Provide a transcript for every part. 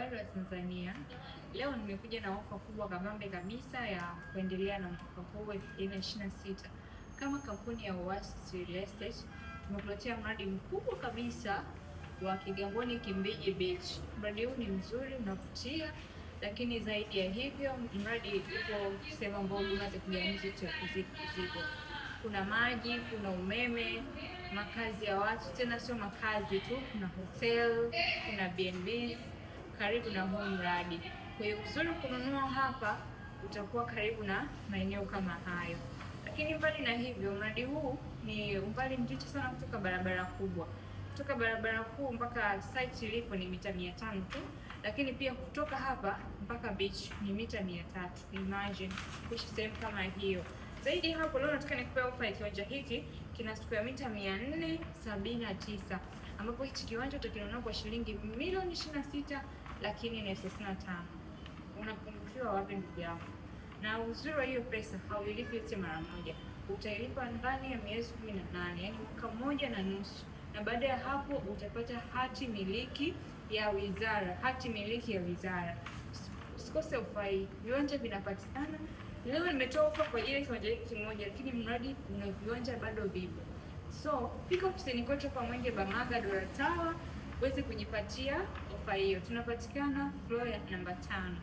Habari wa Tanzania. Leo nimekuja na ofa kubwa kabambe kabisa ya kuendelea na mwaka huu 2026. Kama kampuni ya Oasis Real Estate tumekuletea mradi mkubwa kabisa wa Kigamboni Kimbiji Beach. Mradi huu ni mzuri, unavutia, lakini zaidi ya hivyo mradi uko sehemu ambayo huduma za kijamii zote zipo. Kuna maji, kuna umeme, makazi ya watu, tena sio makazi tu, kuna hotel, kuna B&Bs karibu na huu mradi. Kwa hiyo uzuri kununua hapa, utakuwa karibu na maeneo kama hayo. Lakini mbali na hivyo, mradi huu ni umbali mchache sana kutoka barabara kubwa. Kutoka barabara kuu mpaka site ilipo ni mita 500 tu, lakini pia kutoka hapa mpaka beach ni mita 300. Imagine kuishi sehemu kama hiyo. Zaidi hapo, leo nataka nikupe ofa ya kiwanja hiki kina square mita 479 ambapo hichi kiwanja utakinunua kwa shilingi milioni 26 lakini ni 35,000. Unapungukiwa wapi ndugu yangu? Na uzuri wa hiyo pesa hauilipi yote mara moja, utailipa ndani ya miezi 18, yaani mwaka mmoja na nusu, na baada ya hapo utapata hati miliki ya wizara, hati miliki ya wizara. Usikose ofa hii, viwanja vinapatikana. Leo nimetoa ofa kwa ajili ya kiwanja hiki kimoja, lakini mradi una viwanja bado vipo. So fika ofisini kwetu hapa Mwenge Bamaga Dora Tower uweze kujipatia ofa hiyo. Tunapatikana floor ya namba 5.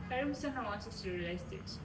Karibu sana Oasis Real Estate.